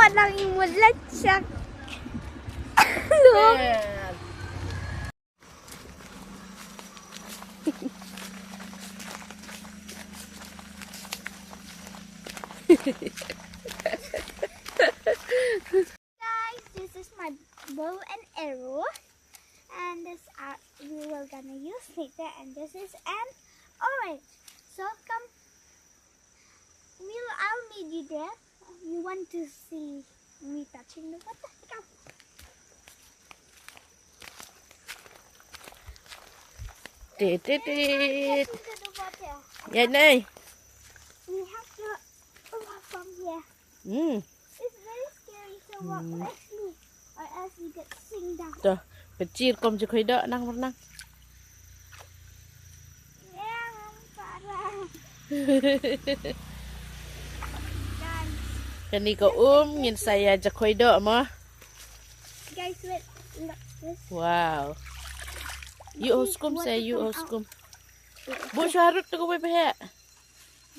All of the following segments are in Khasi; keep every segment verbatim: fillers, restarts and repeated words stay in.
Lang i mulat siak. Look. Guys, this is my bow and arrow. And this uh, we were gonna use later. And this is an orange. So come, we'll, I'll meet you there. You want to see me touching the water? Come. Tit, tit, tit. Into the water. Yeah, nay. We have to walk from here. Hmm. It's very scary to walk Hmm. like this, or else we get sink down. Tuh, pynjir kum Jakhoi Doh nang berenang. Yeah, parah. Guys. Kane ka um ngin sa ïa Jakhoi Doh mo. Guys, wait. Look, this. Wow. Ïoh skum sa, ïoh skum. Bud sharut tu kawei pahek.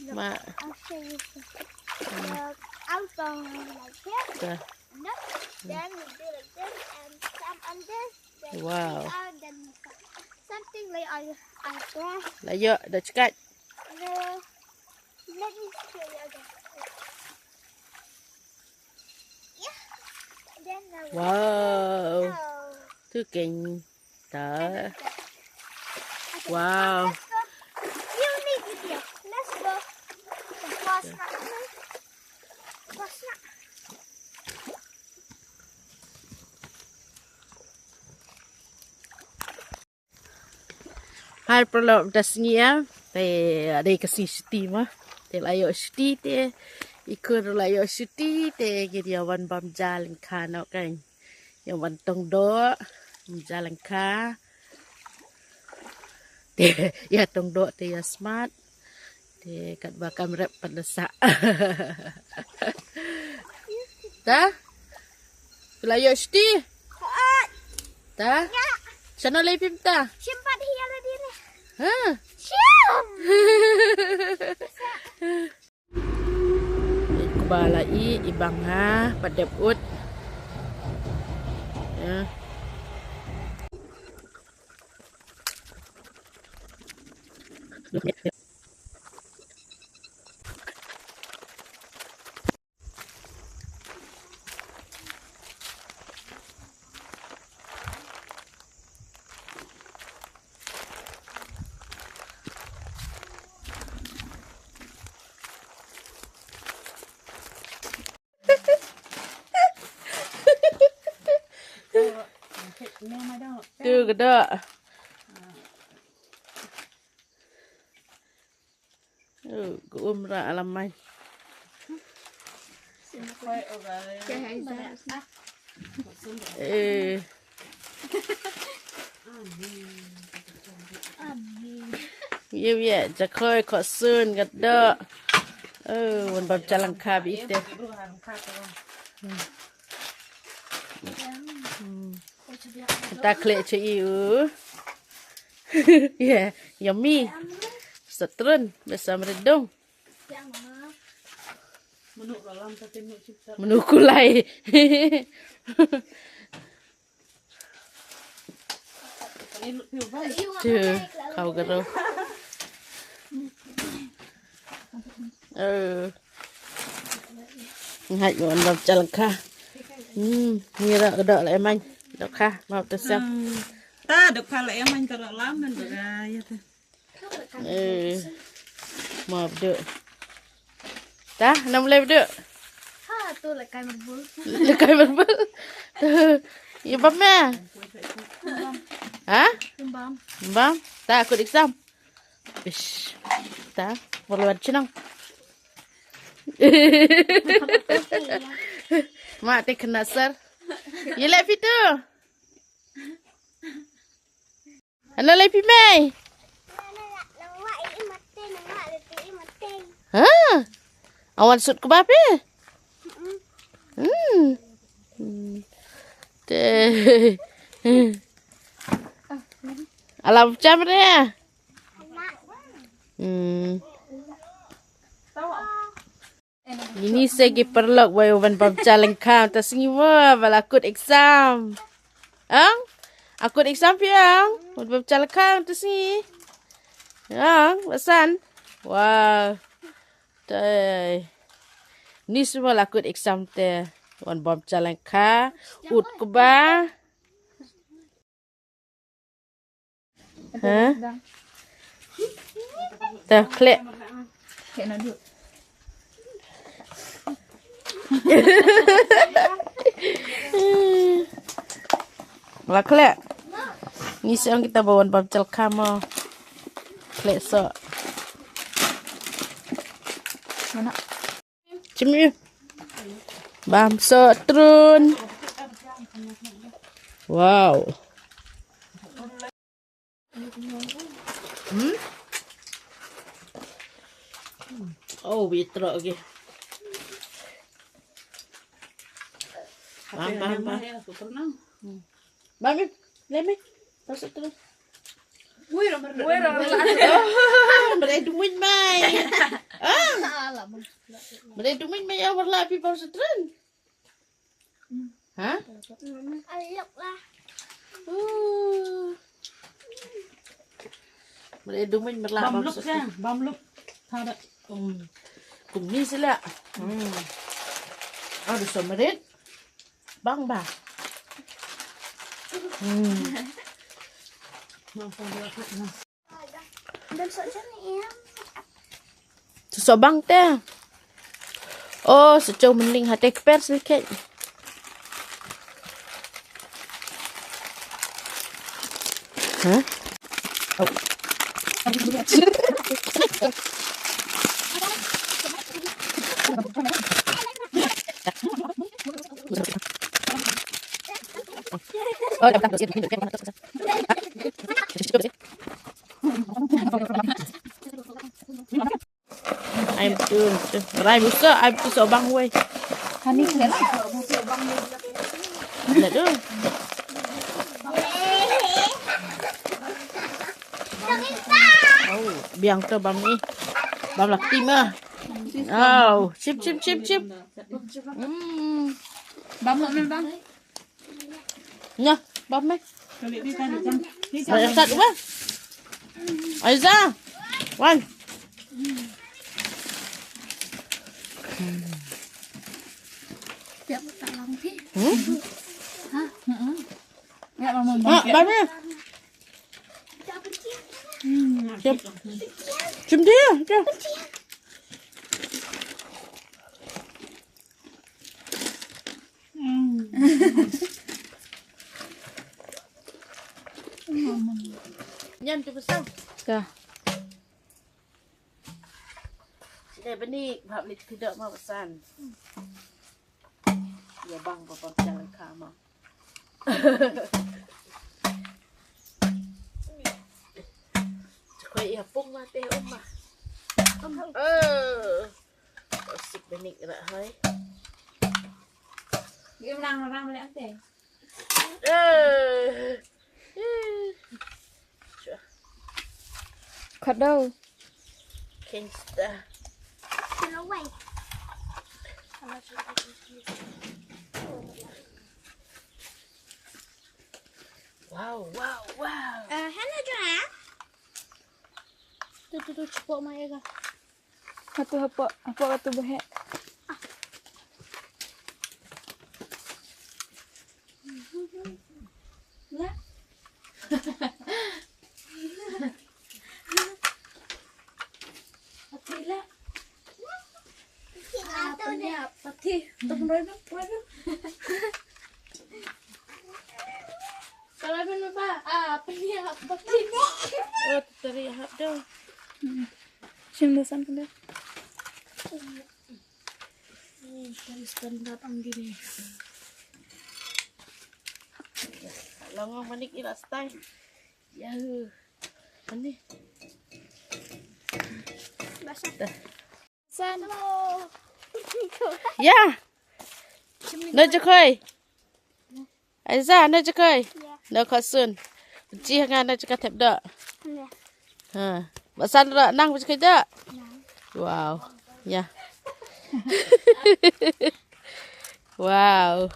Look, Ma. I'll show you. Look, I'll go like this. Tuh. Look, then we do like this and some on this. Then Wow. We are done. Something like I, I press. La ïoh, dah cekat. No. Let me show you again. Yeah. Then now. Wow. Oh. Tu keng. Ta. Okay, Wow. Let's go. You need it here. Let's go. Cross na. Cross na. Har paralok da sngi em. Te dei ka sngi shuti mo. Te la ïoh shuti te. I khun ruh la ïoh shuti te ki dei ïa wan bam ja lyngkha noh kan. Ïa wan tong doh, ym ja lyngkha. Te ïa tong doh te ïa smat. Te katba kam rep pat la sah. Ta? Phi la ïoh shuti? Ta? Shano leit phim ta? Shim pat hi ïa lade re. Ha? Shim! Kba la i, i bang ha, pat dep ut. Ya. Tu ka doh. Uh, ka um ra alamai. Eh. Ïa ïa, Jakhoi, Khoksun, ka doh. Oh, wan bam ja lyngkha beit te. Hmm. Hmm. Ta khleh cha i u. Yeah, yummy. Sa trun, besa mredong. Manu kulai. Te, khaw garo. Eh. Ngai ngon bam ja lyngkha. Hmm, ngi ra ka doh la em man. Doh kha, ma te siap. Hmm. Ta doh kha la em man ta la lam nan ba ga ya ta. Eh. Ma bdu. Ta, nam le bdu. Ha, tu la kai marbul. La kai marbul. Tu. Ïa bam me. Ha? Bam. Bam. Ta, aku dik sam. Ish. Ta, perlu ada cenang. Mak te kena ser. Ye lek phi tu. Ano lek phi mei? Ha? Awan sut kebab eh? Hmm. Hmm. Te. Alam cam re. Hmm. Ini segi paralok wei wan bam jaleng kam ta sngi mo ba la kut exam. Ang? Akut exam phi ang? Wan bam jaleng kam ta sngi. Ang, basan. Wow. Te. Ni semua la kut exam te. Wan bam jaleng ka. Ut keba. Ha? Dah klik. Lah klik. Ni seorang kita bawa bam jaleng kam. Klik so. Mana? Jimmy. Bam so trun. Wow. Hmm? Oh, bitro lagi. Bam, bam, bam. Bam, ni. Lemi. Masuk terus. Wih, ramai. Wih, ramai. Oh, berai dumin mai. Ah. Berai dumin mai ya warla pi bam so trun. Ha? Alok lah. Uh. Mare dumin merla bam lup ya, bam lup. Tada. Hmm. Kumni sila. Hmm. Aduh, so merit. Bang ba. Hmm. Sa bang te. Oh, sa chong mynning ha te kper sniket. Hah? Oh. Ai tu, tu. Rai busa, ai tu so bang wei. Hani kena. Ada tu. Oh, biang tu bam ni. Bam lak tim ah. Oh, sip, sip, sip, sip. Hmm. Bam lak bam. Nya, bam meh. Aiza, sat, wah. Aiza. Wan. Hmm? Ah, bam meh. Jom. Jom dia, dia. Nyam tu pasang. Ka. Sida bani bab ni tidak mau pesan. Ya bang, bang jalan kama. Koi ya pung mate uma. Eh. Sik benik rak hai. Dia menang orang boleh ante. Eh. Eh. Kado. Kingsta. Wow, wow, wow. Eh, hello, Dra. Tu, tu, tu, cepat mai ya. Hatu hapok, hapok hatu bahek. Lah. Hati lah. Apa ni apa ti? Tok roi bang, roi bang. Kalau belum apa? Apa ni apa ti? Oh, teri hap dong. Sing dosan kena. Teri standar ang gini. Longong manik ila style. Yahoo. Ani. Basah. San. Ya. Na jakhoi. Aiza, na jakhoi. Na khasun. Ji hanga na jakha thep da. Ha. Basan ra nang ba jakhoi da. Wow. Ya. Wow.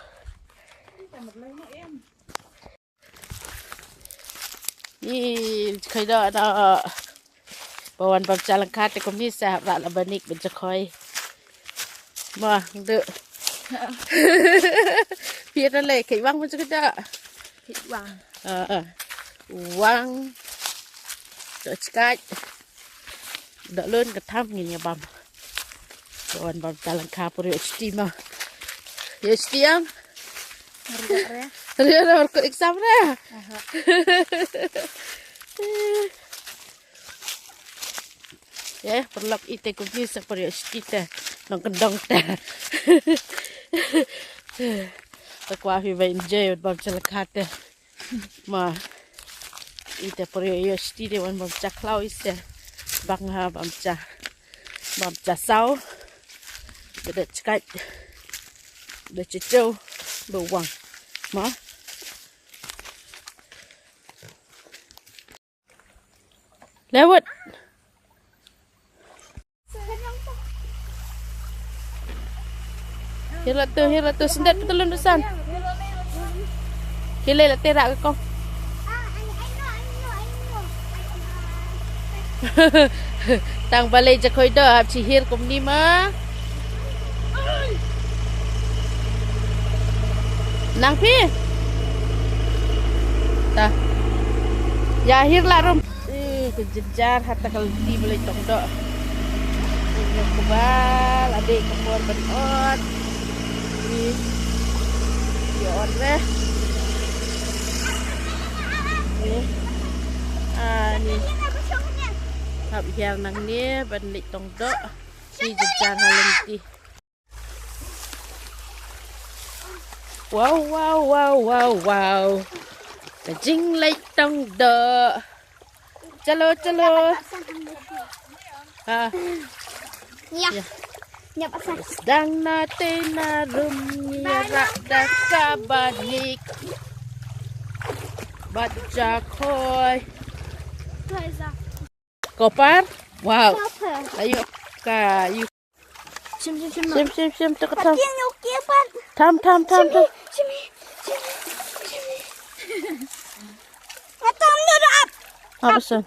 Ih, khoi doh doh. Ba wan bam cha lyngkha te kumne sa hap rah la banik ban cha khoi. Mo, du. Phi ïa leh khie wang ban cha khoi doh. Khie wang. Ah, ah. Wang. Doh chkait. Doh lun ka tham ngin ïa bam. Wan bam ta lyngkha pur ïoh chuti ma. Ïoh chuti ang? Ria ria. Ria ria, ïoh kut exam ria. Aha. Eh, paralok, ite kumne sa pur ïoh chuti te. Nongkyndong te. Te kwah phi ba enjoy bam cha lyngkha te. Ma, ite pur ïoh chuti te wan bam cha khlaw ise. Bang ha bam cha. Bam cha saw. Ba da chkait. Ba cha chew. Ba wang. Ma. Lewat. Hiar la tu, hiar la tu, sendot betul lun besan. Kile la terak ke kong. Tang balei jakhoi doh hap chi hiar kumne ma. Nang phi. Ta. Ïa hiar la rum. Eh, ka jynjar hata ka lynti balei tong doh. Ïa kaba la dei ka por ban ot. Ïa ot re. Eh. Ah, ni. Hap hiar nangne ban leit tong doh. Ki jynjar ha lynti. Wow, wow, wow, wow, wow. Ka jingleit tong doh. Chalo, chalo. Ha. Nia. Nia, pasan. Dang na te na rum nia rak da ka banik. Bat jakhoi. Kopar? Wow. Kopar. Ayo ka, ayo. Shim, shim, shim. Shim, shim, shim, tak, tak. Pakai nyuki, Pat. Tham, tham, tham, tham. Shim, shim, shim. Atam dulu, Ap. Apa sen?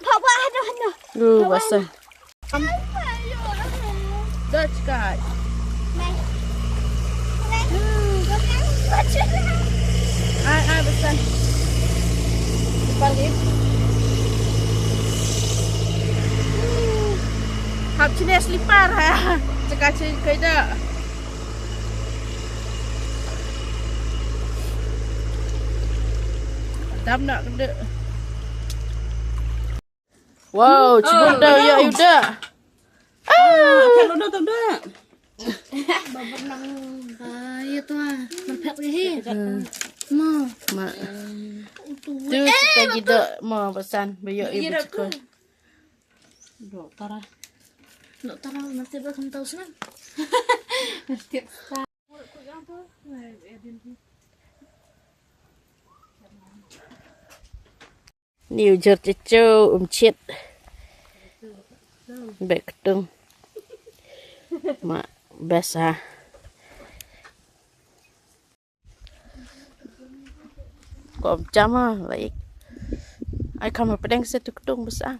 Bawa, aduh, aduh. Lu, bawa, bawa sen. Dah cakap. Mai. Mai. Ai, ai, pesan. Slipar ni. Hap chine slipar ha. Cakap cine kau dah. Dam nak kena. Wow, chibun da ïa ïa da. Ah, kalau dah tak dah. Ah, ya tu ah. Perfect lagi. Ma. Ma. Tu kita kita ma pesan bayo ibu cakap. Dok tara. Dok tara nanti ba kam tahu senang. Nanti. Ni u jer cucu um chit. Bek ketung. Ma best ha. Ko um chama laik. Ai kam pedeng se tu ketung best ah.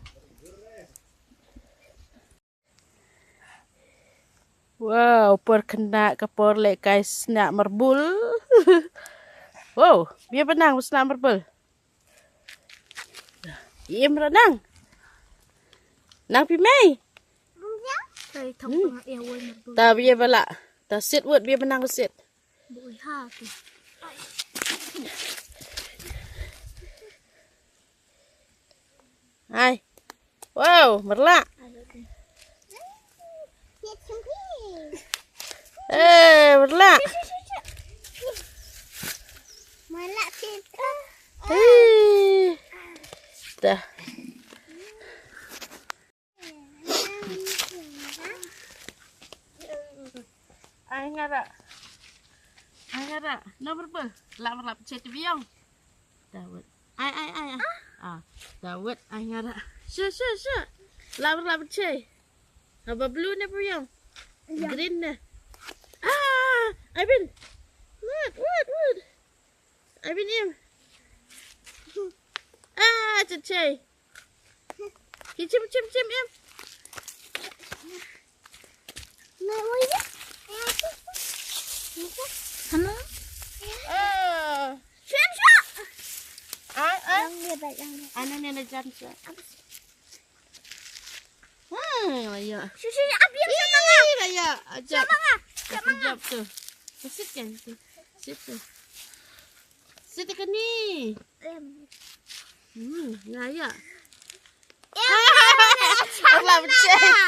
Wow, por kena ka por leh kai sna marbul. Wow, bia benang sna marbul. Im ranang. Nang pi mei. Kai thong tong e woi marbul. Ta bia bala. Ta sit wot bia benang sit. Bui ha tu. Hai. Wow, merlak. Eh, merlak. Merlak kita. Eh. Dah. Ai ngara. Ai ngara. Nomor ber. Lap lap chet biang. Daud. Ai ai ai ai. Ah, Daud ai ngara. Shu shu shu. Lap lap chet. Haba blue ne biang. Green na. Ah, Ivan. What, what, what? Ivan, im. Ah, chat chai. Hi, chim, chim, chim, im. Hana? Ah. Chim, chim. Ai, ai. Yang dia baik, yang dia. Ana ni na jan sa. Hmm, la ïa. Shu, shu, shu, abi, abi, sama nga. Ih, la ïa. Ajak. Sama nga. Sama nga. Jap tu. Sit kan tu. Sit tu. Sit kane. Em. Hmm, la ïa. Ya, ah, Allah, sama nga.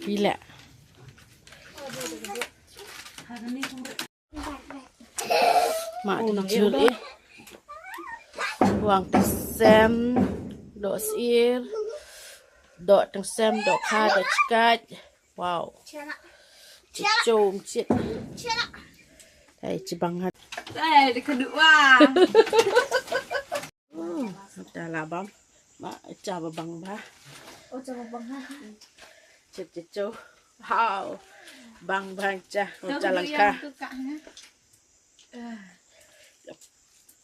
Pila. Ma, oh, nang jul eh. Wang teng sem, doh sir, doh teng sem, doh kha, doh chikaj. Wow. Chum chit. Ai, chibang hat. Ai, dekat dua. Hmm, ta la bam. Ma, cha ba bang ba. Oh, cha ba bang ha. Cha, cha, cha. Wow. Bang bang cha. Oh, cha langka.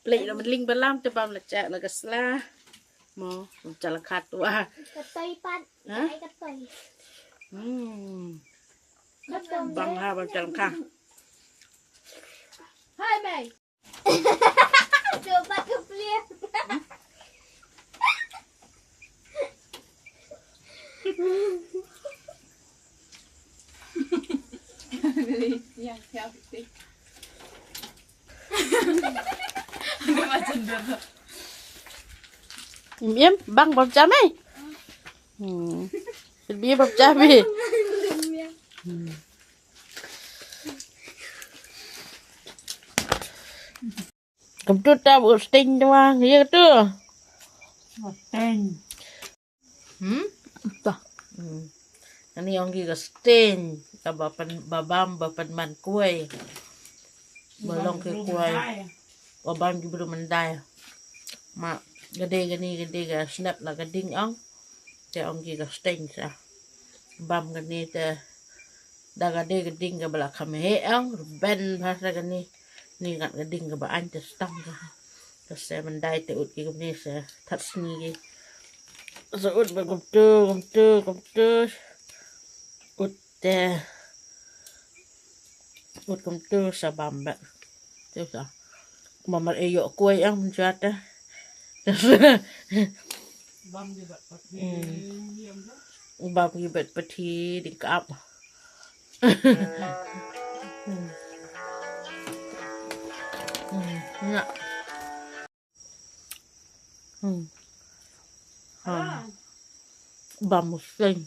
Plek na mling balam te bam na cha na kasla. Mo, cha langka tu ah. Katoi pat. Ha? Ai katoi. Hmm. Katoi. Bang ha bang cha langka. Hai mai. Cuba tu clear. Yang siap sih. Ini macam dah. Im, im, bang bam cha mai. Hmm. Bi bam cha mai. Hmm. Kumtu ta bu sting tu ah, ya tu. Sting. Hmm? Ta. Hmm. Ani ong ki ka sting, ka ba pen, ba bam, ba pen man kuai. Ba long ki kuai. Ba bam ki bru mendai. Ma, gade gani, gade ga snap na gading ong. Te ong ki ka sting sa. Bam gani te Da ka dei ka ding kaba la kham heh ong, rben bha sa kane. Ni ngat ka ding kaba aiñ te stang ka. Ka se ban dai te ut ki kumne se that sngi ki. Sa ut ba kumtu, kumtu, kumtu. Ut te. Ut kumtu sa bam ba. Te sa. Mamar e ïoh kuai ong mynta te. Bam ki bad pathi. Hmm. Bam ki bad pathi ding kap. Hmm. Hmm. Nga. Hmm. Ha. Bam musin.